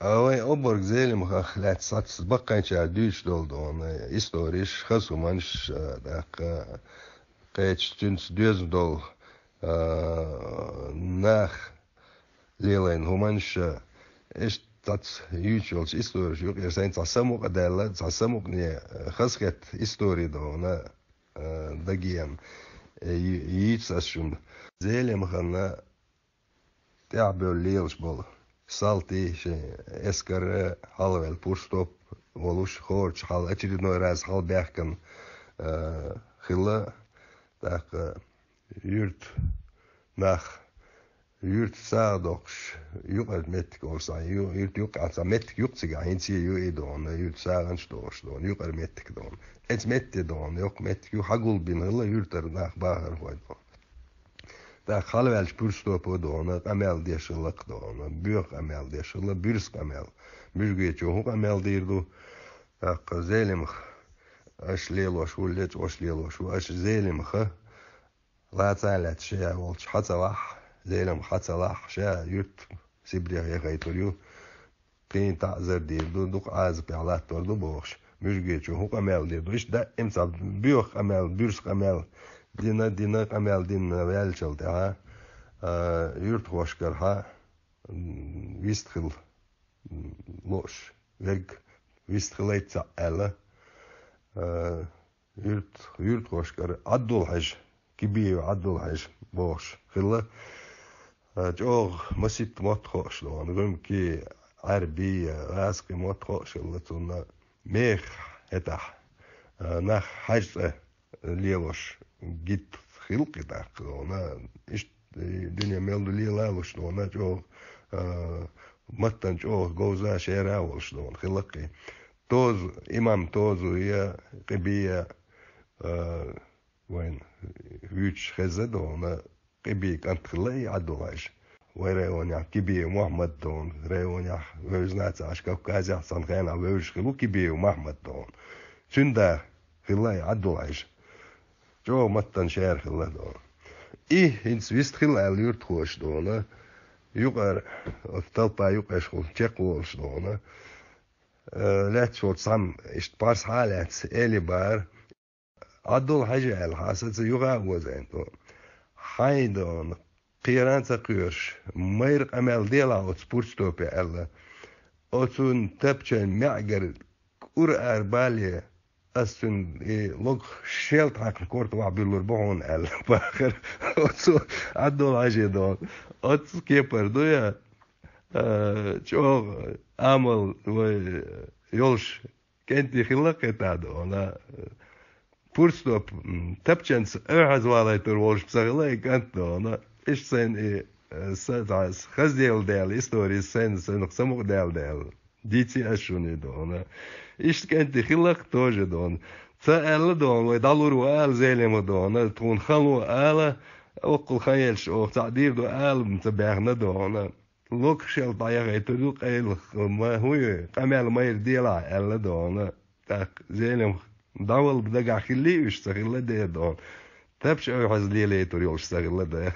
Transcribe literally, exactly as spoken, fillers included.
А вай обарг Зелимхах лаьцна сац баккхайча дуьйцуш долу дона, историш, хаза хӀуманаш, а, тӀаккха кхечу цуьнца доьзна долу, а, нах лелайна хӀуманаш, а, иштта цац юьйцуш йолчу историш юкъера сайна цхьа самукъа даьлла, цхьа самукъане, а, хазахетта истори дона, а, дагеана, э, ю-, йийца ас шуна. Зелимхана тӀаьхьабевлла лелаш болу салтий, шайн эскар хьалавелла пурстоп волуш, хорачу хьал, очередной раз хьалабаьхкина, а, хилла, тӀаккха юьрта нах, юьрта сагӀа доккхуш, юкъара меттиг олуш цхьа ю-, юьрта юккъехь цхьа меттиг ю-кх цигахь, хӀинца ю и дона, юьрта сагӀанаш дохуш дона, юкъара меттиг дона. Эца метте дона, йоккха меттиг ю, хьагулбина хилла юьртара нах, бахархой дона. ТӀаккха хьалаваьллачу пурстопо дона, къамел деш хилла-кх дона, боьха къамел деш хилла, буьрса къамел. Муьжгечо хӀун къамел дийр ду? ТӀаккха Зелимха, аша лелош ву, лечкъош лелош ву, аша Зелимха лаца а лаьцна ша волчу хьан ца вахь, Зелимха хьан ца лахь, ша юьрта Сибрех яхайтур ю, кхин таӀзар дийр ду, дукха Ӏазапехь латтор ду бохуш, муьжгечо хӀун къамел дийр ду? Иштта даим цхьа боьха къамел, буьрса къамел дина, дина, къамел дина ваьллачул тӀаьхьа, а, юьртахошкарахьа, м, вист хила, м, лууш верг вист хилайта цхьаъ аьлла, а, юьрт-, юьртахошкара Ӏабдул-Хьаьжа, Кибиев Ӏабдул-Хьаьжа бохуш хилла. А, чӀогӀа маситта мотт хууш дона, гӀуьмки, Ӏаьрби, гӀазкхи мотт хууш хилла цунна, меха хӀетахь, а, нах хьаьжцӀа лелош гита хилла-кх и тӀаккха дона. Иштта дуьне мел ду лелалуш дона, чӀогӀа, а, маттана чӀогӀа говза, шера а волуш дона хилла-кх и. Тозу, имам Тозу я, Къиби я, а, вайна вуьйцуш хезна дона, Къибин кӀант хилла и Ӏабдул-Хьаьжа. Вай районехь Кибиев Мохьмад дона, районехь вевзина ца Ӏаш, Кавказехь цхьана хенахь вевзаш хилла ву Кибиев Мохьмад дона. Цуьнан да хилла и Ӏабдул-Хьаьжа. ЧӀогӀа маттана шера хилла дона. И хӀинца вист хила аьлла юьртахоша дона, юкъара, оцу талпа юкъешхула чекхволуш дона. Э, лаьтташ волчу цхьамма иштта парс хьа а лаьцна, элира бара, Ӏабдул-Хьаьжа аьлла, хьан сан ца юха а озийна ду. Хьайн дона, кхеран а ца кхоьруш, майра къамел делахь оцу пурстопе аьлла. Оцунна тапчан маьӀгара кӀур ара бале, ас цуьнан и логах шелта хьаькхна корта вахь буьллур бу хьуна аьлла бахара. Оцу Ӏабдул-Хьаьжа дона. Оцу кепара ду я, а, чӀогӀа амал вай йолуш кӀентий хилла кхетта дона. Пурстоп, м, тапчанца оьхьазвалайтур волуш ца хилла и кӀант дона. Иштта сайна и, э, са-, са-, хазделла дела, историс сайна, сайнах самукъаделла дела. Дийци ас шуна и дона. Иштта кӀентий хилла-кх тоже дона. Ца аьлла дона, вай дӀалур ву ала Зелимха дона, тхуна хан ло ала, оккхул хан елча оха цхьаъ дийр ду ала, ца баьхна дона. Локхушел дӀаяхайтур ду, къайлаха ма хӀун ю, къамел майра делахь аьлла дона. ТӀаккха Зелимха дӀавала дагахь хиллий уьш ца хилла де дона. Тапча оьхьаза лелайтур йолуш ца хилла де.